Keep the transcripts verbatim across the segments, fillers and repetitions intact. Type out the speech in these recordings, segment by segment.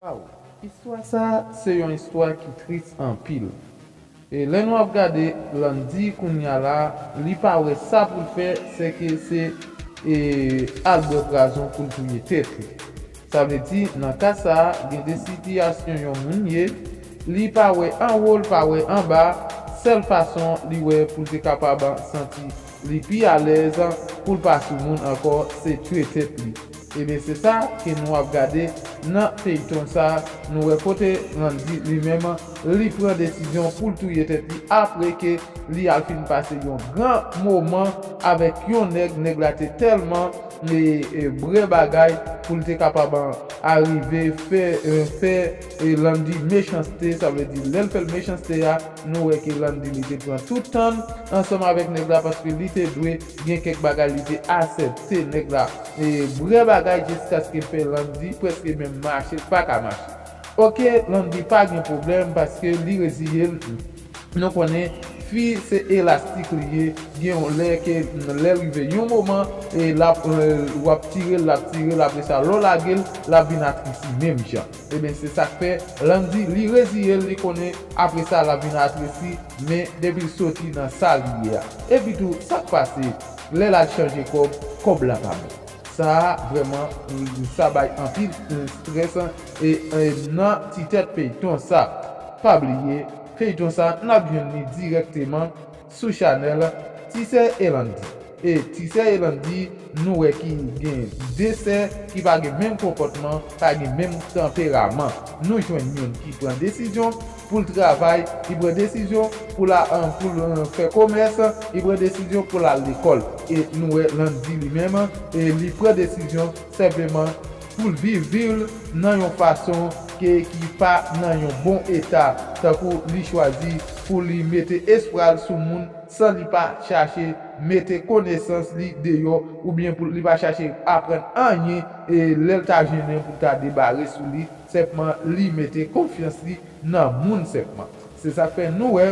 Waw, istwa sa se yon istwa ki tris anpil. E lè nou ap gade Landy kounya la, li pa wè sa pou l fè, sèke se e, al bwè pwazon pou l touye tèt li. Sa vle di, nan ka sa a, gen de sitiyasyon yon moun ye, li pa wè anwo, l pa wè anba, sèl fason li wè pou l te kapab santi li pi alèz pou l pa sou moun ankò, se tchwe tèt li. Ebyen, se sa ke nou ap gade nan feyton sa a. Nou wè kote Landy li menm, li pran desizyon pou l touye tèt li apre ke li al fin pase yon gran moman avèk yon nèg. Nèg la te tèlman e, e, bwè bagay pou l te kapab arive fè, e, fè e, Landy mechanste. Sa vle di, lè l fè l mechanste a, nou wè ke Landy li te pran tout tan ansanm avèk nèg la, paske li te dwe gen kèk bagay li te aksepte nèg la e, bwè bagay jiskaske l fè Landy prèske menm mache, l pa ka mache. Oke, Landy pa gen pwoblèm paske li reziye l. Nou konnen fi se elastik li ye, gen yon lè ke lè l rive yon moman e l ap, e, w ap tire l, l ap tire l, apre sa lè w lage l, l ap vin atresi menm jan. Ebyen, se sa k fè Landy li reziye l, li konnen apre sa l ap vin atresi, men depi l soti nan sa l ye a. Epi tou, sa k pase lè l al chanje kòb, kòb la pa bon. Sa a vrèman, sa bay anpil, e, strès e, e, nan ti tèt feyton sa. Pa bliye, feyton sa, n ap jwenn li dirèkteman sou chanèl Tisè e Landy. E Tisè e Landy, nou wè ki gen de sè ki pa gen menm konpòtman, pa gen menm tanperaman. Nou jwenn youn ki pran desizyon pou l travay, li pran desizyon pou l a, pou l, e, fè komès, li pran desizyon pou l al lekòl. E nou wè Landy li menm, e li pran desizyon senpleman pou l viv vi l nan yon fason ke, ki pa nan yon bon eta, tankou li chwazi pou li mete espwa l sou moun san li pa chache mete konesans li deyò, oubyen pou li pa chache aprann anyen, e lè l ta jennen pou l ta debare sou li, senpman li mete konfyans li nan moun senpman. Se sa k fè nou wè,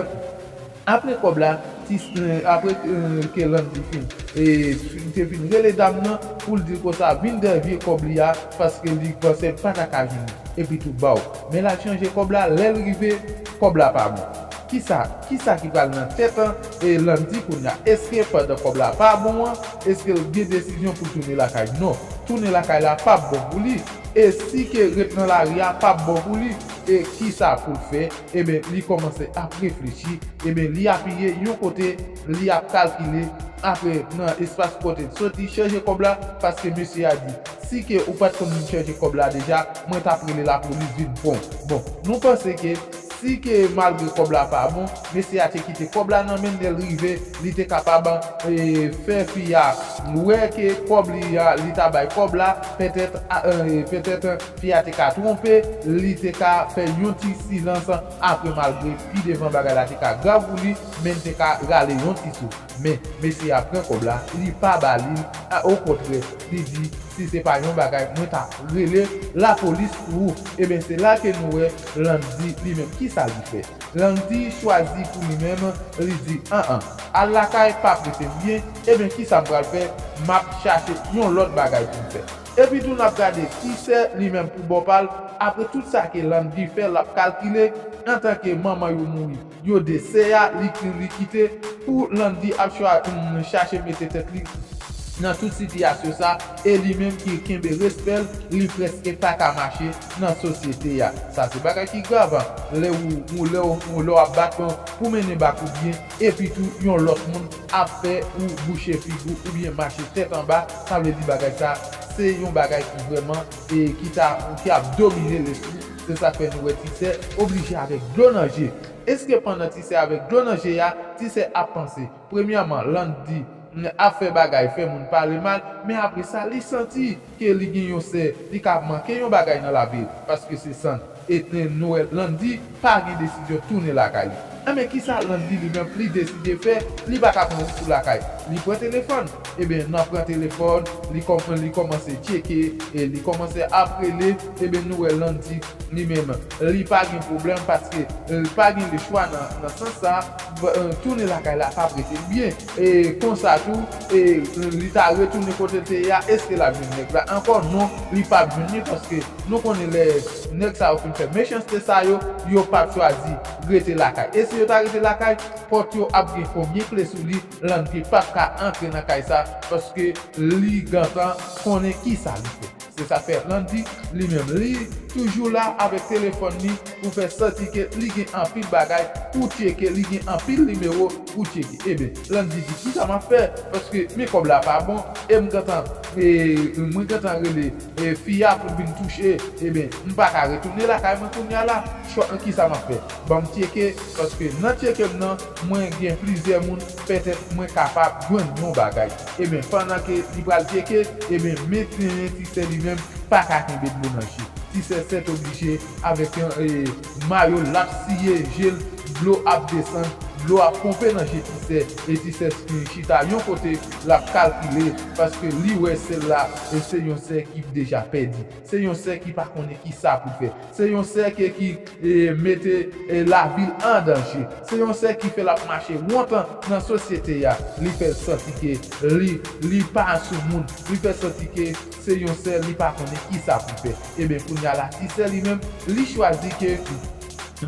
apre kòb la, ti, e, apre, e, ke Landy fin, e, fin, te fin rele dam nan pou l di l konsa vin devye kòb li a, paske li panse l pa ta ka jwenn li. Epi tou baw. Men l al chanje kòb la, lè l rive, kòb la pa bon. Kisa, kisa ki pral nan tèt, e, Landy kounye a? Èske pandan kòb la pa bon an, èske l gen desizyon pou l tounen lakay? Non, tounen lakay la p ap bon pou li. E si ke ret nan lari a p ap bon pou li, e kisa pou l fè? Ebyen, li kòmanse ap reflechi. Ebyen, li apiye yon kote, li ap kalkile. Apre, nan espas kote l soti, chanje kòb la, paske mesye a di, si ke ou pa t konn vin chanje kòb la deja, mwen t ap rele lapolis vin pran w. Bon, nou panse ke si ke malgre kòb la pa bon, mesye a te kite kòb la nan men l, lè l rive, li te kapab, e, fè fi a wè ke kòb li a, li ta bay kòb la, petèt, a, e, petèt, fi a te ka twonpe, li te ka fè yon ti silans apre, malgre pi devan bagay la te ka grav pou li, men l te ka rale yon ti souf. Men, mesye a pran kòb la, li pa ba li l, a, okontrè, li di, si se pa yon bagay, mwen ta rele lapolis pou ou. Ebyen, se la ke nou wè Landy li menm, kisa li fè? Landy chwazi pou li menm, li di, an an, al lakay, pa prese m byen, ebyen, kisa m pral fè? M ap chache yon lòt bagay pou m fè. Epi tou, n ap gade Tisè li menm pou bò pa l, apre tout sa ke Landy fè, l ap kalkile, antanke manman yo mouri, yo de sè a, li ki, li kite, pou Landy ap chwa, mm, chache mete tèt li nan tout sitiyasyon sa, e li menm ki kenbe respè l, li prèske pa ka mache nan sosyete a. Sa se bagay ki grav, lè ou, ou, lè ou, ou, lè w ap bat pou mennen bak ou byen, epi tou yon lòt moun ap fè ou bouche figi w oubyen mache tèt anba, sa vle di bagay sa, se yon bagay ki vrèman, e ki ta, ki ap domine lespri. Se sa k fè nou wè Tisè oblije avèk dlo nan je. Èske pandan Tisè avèk dlo nan je a, Tisè ap panse, premyèman, Landy ap fè bagay, fè moun pale mal, men apre sa, li santi ke li gen yon sè, li ka manke yon bagay nan lavi l, paske se sann. E nou wè Landy pa gen desizyon tounen lakay li. Enben, kisa Landy li menm li deside fè? Li pa ka pran wout pou lakay. Li pran telefòn. Ebyen, nan pran telefòn, li kòm-, li kòmanse tcheke, e li kòmanse ap rele. Ebyen, nou wè Landy li menm, li pa gen pwoblèm paske li pa gen lechwa nan, nan sans sa. tounen lakay la p ap rete l byen. E konsa tou, e li ta retounen kote l te ye a, èske l ap jwenn nèg la ankò? Non, li p ap jwenn li, paske nou konnen lè nèg sa yo fin fè mechanste sa yo, yo p ap chwazi rete lakay. E si yo ta rete lakay, pòt yo ap gen konbyen kle sou li, Landy p ap ka antre nan kay sa, paske li gentan konnen kisa li fè. Se sa k fè Landy, li menm, li toujou la avèk telefòn li pou fè santi ke li gen anpil bagay pou tcheke, li gen anpil nimewo pou tcheke. Ebyen, Landy di, kisa m ap fè? Paske men kòb la pa bon, e m gentan, e, mwen gentan rele, e, fi a pou l vin touche, ebyen, m pa ka retounen lakay mwen kounye a la. Kisa m ap fè? Ban m tcheke, paske nan tcheke m nan, mwen gen plizyè moun, petèt mwen kapab jwenn yon bagay. Ebyen, pandan ke li pral tcheke, ebyen, men, men Ti Sè li menm pa ka kenbe dlo nan je. Ti Sè sètoblije avèk yon, e, mayo l ap siye je l, dlo ap desann, dlo ap ponpe nan je Ti Sè, e Ti Sè chita yon kote l ap kalkile, paske li wè sè l la, e se yon sè ki deja pèdi. Se yon sè ki pa konnen kisa pou l fè. Se yon sè ke, ki, e, mete, e, lavi l an danje. Se yon sè ki fè l ap mache wont nan sosyete a. Li fè l santi ke li, li pa sou moun. Li fè l santi ke se yon sè li pa konnen kisa pou l fè. Ebyen, kounye a la, Ti Sè li menm, li chwazi ke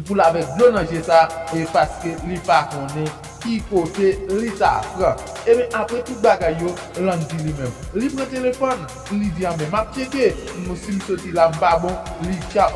pou l avèk dlo nan je sa, e paske li pa konnen ki kote li ta pran. Ebyen, apre tout bagay yo, Landy li menm, li pran telefòn, li di, anben, m ap tcheke, m, si m soti la, m pa bon, li tcha-,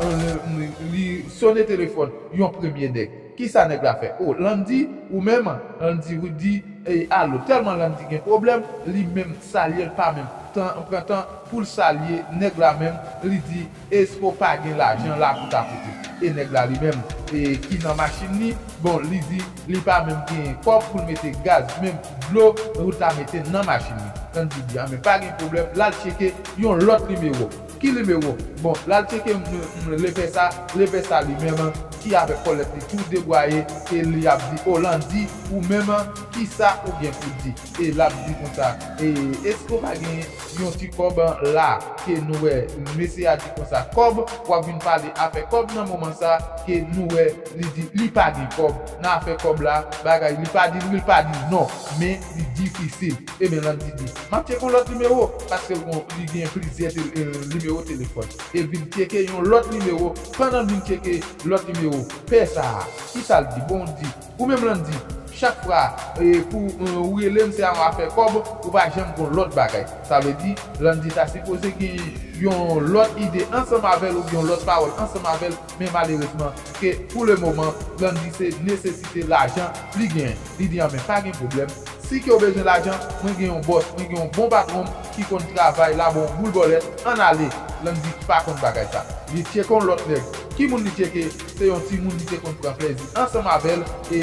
li, li sonnen telefòn yon premye nèg. Kisa nèg la fè? O, Landy, ou menm? Landy di, e, alo. Tèlman Landy gen pwoblèm, li menm salye l pa menm tan, pran tan pou l salye nèg la menm, li di, èske w pa gen lajan la pou ta pote? E nèg la li menm, e, ki nan machin li, bon, li di, li pa menm gen kòb pou l mete gaz, menm dlo pou l ta mete nan machin li. Landy di, anben, pa gen pwoblèm, l al tcheke yon lòt nimewo. Ki nimewo? Bon, l al tcheke, m, m, lepè sa, lepè sa li menm, ki avèk kòlèt li tou debwaye, e li ap di, o, Landy, ou menm, kisa ou gen pou di? E l ap di konsa, e, èske w pa gen yon ti kòb la? Ke nou wè, mesye a di konsa, kòb, w ap vin pale afè kòb nan moman sa, ke nou wè, li di, li pa gen kòb. Nan afè kòb la, bagay, li pa di wi, li pa di non, men li difisil. Ebyen, Landy di, m ap tcheke yon lòt nimewo, paske l gon, li gen plizyè tele-, e, nimewo telefòn. E vin tcheke yon lòt nimewo, pandan l vin tcheke lòt nimewo, pè sa a, kisa l di? Bon, l di, ou menm, Landy, chak fwa, e, pou, e, ou rele m, se yon afè kòb, ou pa janm gon lòt bagay. Sa vle di, Landy ta sipoze gen yon lòt ide ansanm avè l oubyen yon lòt pawòl ansanm avè l, men malerezman, ke pou le moman, Landy se nesesite lajan li genyen. Li di, anben, pa gen pwoblèm. Si ke w bezwen lajan, mwen gen yon bòs, mwen gen yon bon patwon m ki konn travay, l a ba w boul bòlèt, ann ale. Landy pa konn bagay sa. Li tcheke yon lòt nèg. Ki moun li tcheke? Se yon timoun li te konn pran plezi ansanm avè l, e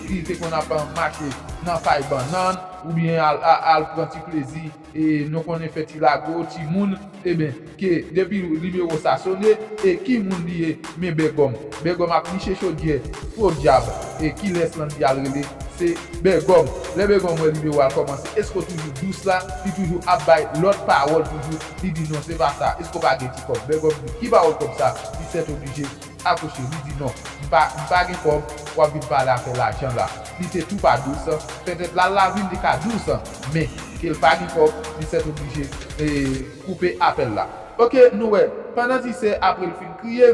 li te konn ap mache nan pay bannann, oubyen al, al, al pran ti plezi, e nou konnen fè ti lago, timoun, ebyen, ke depi nimewo sa sonnen, e ki moun li ye? Men Bègòm. Bègòm ap niche chodyè. Podyab, e kilès Landy al rele? Se Bègòm. Lè Bègòm wè nimewo a kòmanse, èske w toujou dous la? Li toujou ap bay lòt pawòl toujou. Li di, non, se pa sa. Èske w pa gen ti kòb? Bègòm di, ki pawòl kòb sa? Li sètoblije akouche. Li di, non, m pa, m pa gen kòb, w ap vin pale afè lajan la. Li te tou pa dous, petèt l al lavil li ka dous, men ke l pa gen kòb, li sètoblije, e, koupe apèl la. Oke, nou wè, pandan Ti Sè, apre l fin kriye,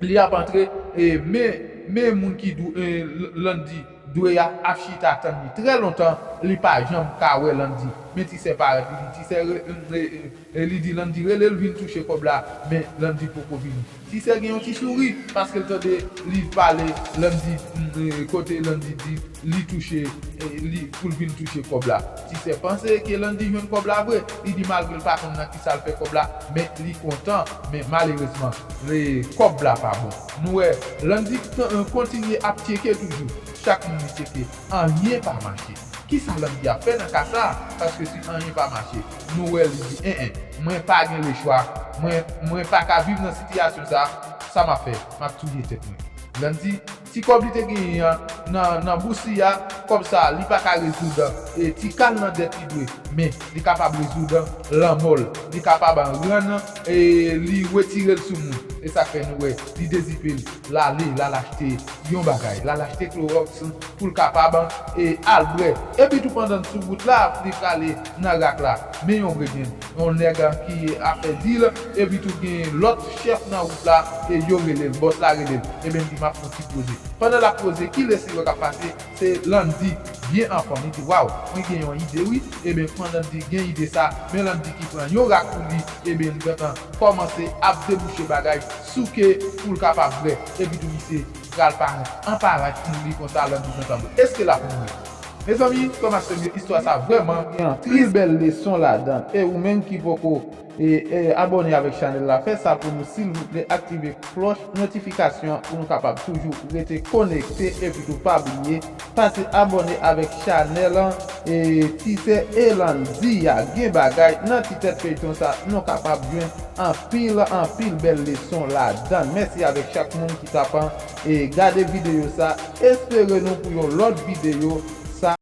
li ap antre, e, men, men moun ki dou-, e, L-, Landy dwe a ap chita tann li trè lontan, li pa janm ka wè Landy. Men Ti Sè parèt, li di, Ti Sè re-, e, e, e, e li di Landy rele l vin touche kòb la, men Landy poko vini. Ti Sè gen yon ti souri, paske l tande li pale Landy, mm, e, kote Landy di li touche, e, li, pou l vin touche kòb la. Ti Sè panse ke Landy jwenn kòb la vre, li di malgre l pa konn nan kisa l fè kòb la, men li kontan, men malerezman, e, kòb la pa bon. Nou wè, Landy t-, e, kontinye ap tcheke toujou. Chak moun li tcheke, anyen pa mache. Kisa Landy ap fè nan ka sa a? Paske si anyen pa mache, nou wè li di, en, en, mwen pa gen lechwa, mwen, mwen pa ka viv nan sitiyasyon sa a, sa m ap fè? M ap touye tèt mwen. Landy, ti kòb li te genyen an nan, nan bous li a, kòb sa a, li pa ka rezoud e ti kal nan dèt li dwe, men li kapab rezoud lanmò l, li kapab rann e li retire l sou moun. E sa k fè nou wè li dezipe l, l ale, l al achte yon bagay, l al achte klowòks pou l kapab e al bwè. Epi tou pandan l sou wout la, li prale nan rak la, men yon bredjenn, yon nèg ki afè dil, epi tou gen lòt chèf nan wout la, e yo rele l, bòs la rele l, ebyen li di m ap fè yon ti poze. Pandan l ap poze, ki lesi wè k ap pase? Se Landy byen anfòm. Li di, waw, mwen gen yon ide wi. Ebyen, pandan Landy gen ide sa, men Landy ki pran yon rak pou li, ebyen, li gentan kòmanse ap debouche bagay, souke pou l kapab bwè. Epi tou, misye pral parèt an parèt pou li konsa, Landy gentan bwè. Èske l ap mouri? Mezanmi, frè m ak sè m yo, istwa sa vrèman gen anpil bèl leson ladan. E ou menm ki poko e, e, abòne avèk chanèl la, fè sa pou nou silvouplè, aktive klòch notifikasyon pou nou kapab toujou rete konekte, epi tou pa bliye pase abòne avèk chanèl e, Titè e Landy a. Gen bagay nan ti tèt feyton sa, nou kapab jwenn anpil, anpil bèl leson ladan. Mèsi avèk chak moun ki t ap e, gade videyo sa. Espere nou pou yon lòt videyo.